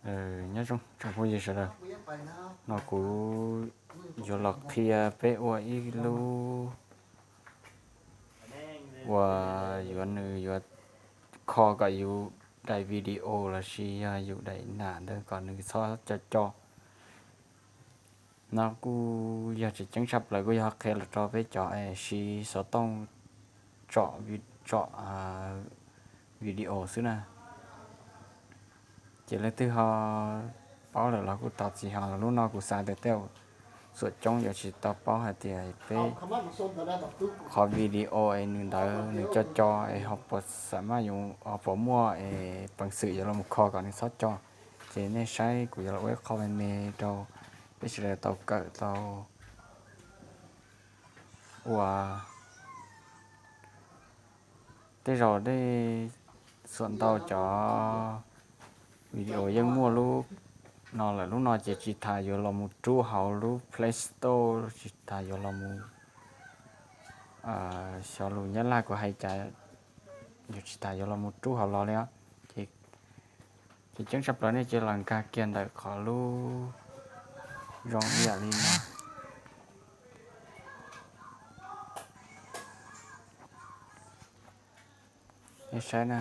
Nyob zoo tsoom phooj ywg sawv daws, no kuv yuav los qhia peb ua ib lub uas yuav nws yuav kho kom yus daim video los sis yog yus daim nam ntawd kom nws txhob co co. No kuj yog tseem ceeb tshaj plaws, kuj yog qhia los rau peb cov es siv xov tooj tsom tsom video xwb na. Ces leej twg ho paub lawm los kuj thov txim, ho lub no kuv xav tias tej zaum xuam coob yuav tsis tau paub hais tias peb qhov video es nws ntawd nws co co es ho puas xam maj yus ho puas muaj es peev xwm yuav los kho kom nws txhob co. Ces nej saib kuv yuav los ua ib qho me me rau peb sawv daws tau kawm tau ua. Tej zaum dej xuam ntau cov video yeej muaj lub no lawm, lub no ces tsis tas yuav los mus rub hauv lub Play Store, tsis tas yuav los mus, xyov lus Nyab Laj kuv hais cas, yus tsis tas yuav los mus rub hauv los li os. Ces ceeb tshaj plaws nej cia li los nkag kiag ntawm qhov lub zoo ib yam li no. Nej saib na,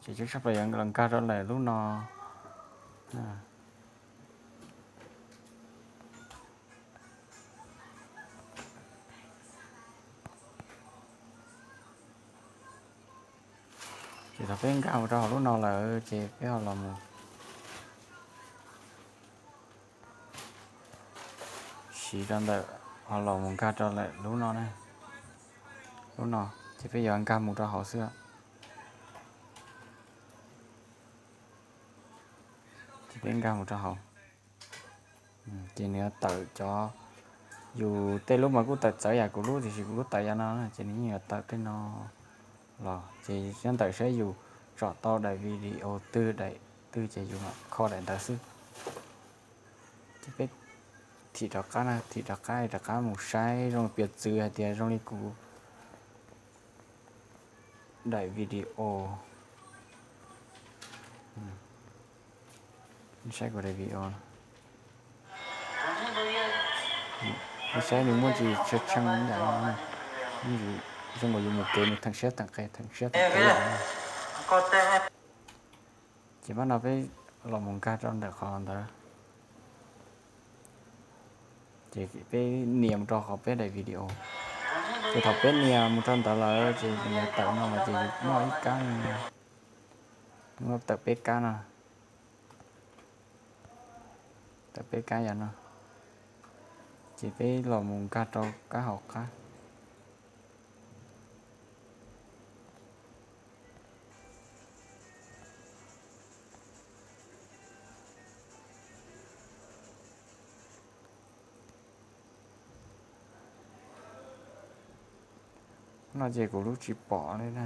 ces ceeb tshaj plaws yuav los nkag rau ntawm lub no. Ces thaum peb nkag mus rau hauv lub no lawm ces peb ho los mus siv rau ntawm, ho los mus nkag rau ntawm lub no na. Lub no ces peb yuav nkag mus rau hauv xwb. Ces peb nkag mus rau hauv, ces nws yuav tawm cov, yus tej lub mas kuj tawm txawv yam kuv lub, tiam sis kuv lub tawm yam no na, ces nws yeej yuav tawm tej no los. Ces nyob ntawm saib yus tsom tau daim video twg daim twg ces yus mam kho daim ntawd xwb. Ces peb thim rov qab na, thim rov qab, rov qab mus saib zoo piv txwv hais tias zoo li kuv daim video, saib kuv daim video, saib nws muaj tsis tshee tshee yam no, zoo nkaus yus mus kev nws theem siab theem qis, theem siab theem qis yam no. Ces pab no peb los mus nkag rau ntawm qhov ntawd, ces peb nias mus rau qhov peb daim video. Ces thaum peb nias mus rau ntawd lawm ces nws yuav tawm no mas ces yus noj ib kab, tawm peb kab no, tawm peb kab yam no. Ces peb los mus nkag rau kab hauv qab. No ces kuv lub tsis pom li na,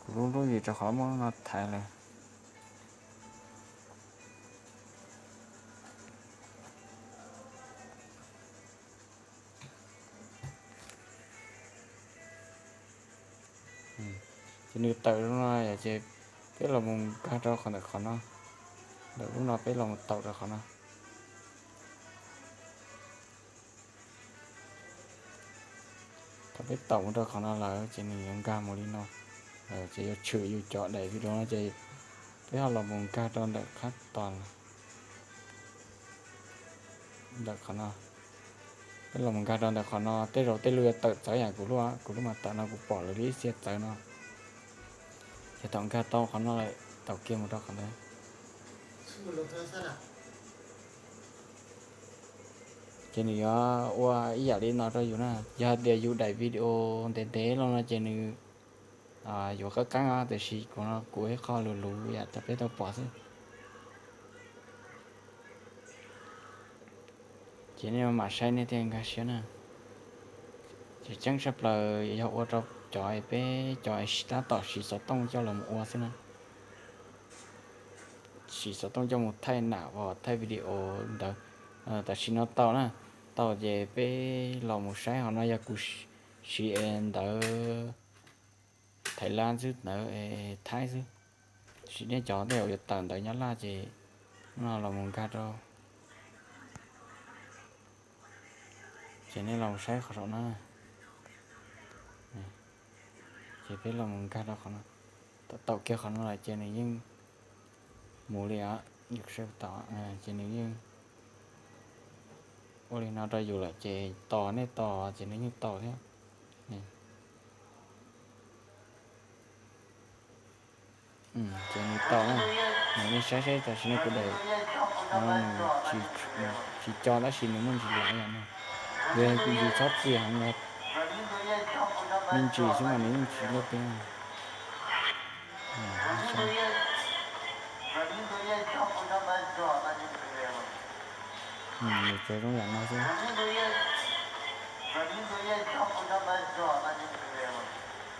kuv lub lub vim rau qhov muab lub no thaiv lawm. Ces nws tawm no ces peb los mus nkag rau qhov ntawm qhov no, ntawm lub no peb los mus taum rau qhov no. Thaum peb taum mus rau qhov no lawm ces nws yuav nkag mus li no, ces yuav tshwm yus cov daim video no ces peb ho los mus nkag rau ntawm qhab tos, ntawm qhov no. Peb los mus nkag rau ntawm qhov no, tej zaum tej lub yuav tawm txawv yam kuv lub, kuv lub mas tawm no kuv pom lawv li ib txhia txawv no. Ces thaum nkag tau qhov no lawm taum kiag mus rau qhov ntawd. Ces nws yuav ua ib yam li no rau yus na. Yog hais tias yus daim video ntev ntev los no ces nws yuav qab qeeb, tiam sis kuv no kuv ib qho luv luv yam rau peb tau pom xwb. Ces nej mam saib nej thiaj nkag siab na. Ces ceeb tshaj plaws yog ua rau cov peb cov tab tom siv xov tooj coj los ua xwb na. Siv xov tooj coj mus thaij nam os, thaij video ntawd. Tam sim no tau na, tau ces peb los mus saib hauv no yog kuv siv ntawv Thaib Lab xwb ntawd, Thaib xwb. Sim nej cov tej uas yuav tawm ntawv Nyab Laj ces no los mus nkag rau, ces nej los saib qhov saum no. Ces peb los mus nkag rau qhov no, tau kiag qhov no lawm ces nws yeej mus li os. Yus saib tau, ces nws yeej ua li no rau yus lawm ces tos nej tos ces nws yeej tau thiab. Ces nws tau na. Nws nej saib seb tam sim no kuv daim no nws tsis co tab sis nws muaj ntsis laiv yom no. Yog yus txhob txia heev, me ntsis xwb mas nws yeej tsis luaj peb. Nws tsuas zoo yam no xwb.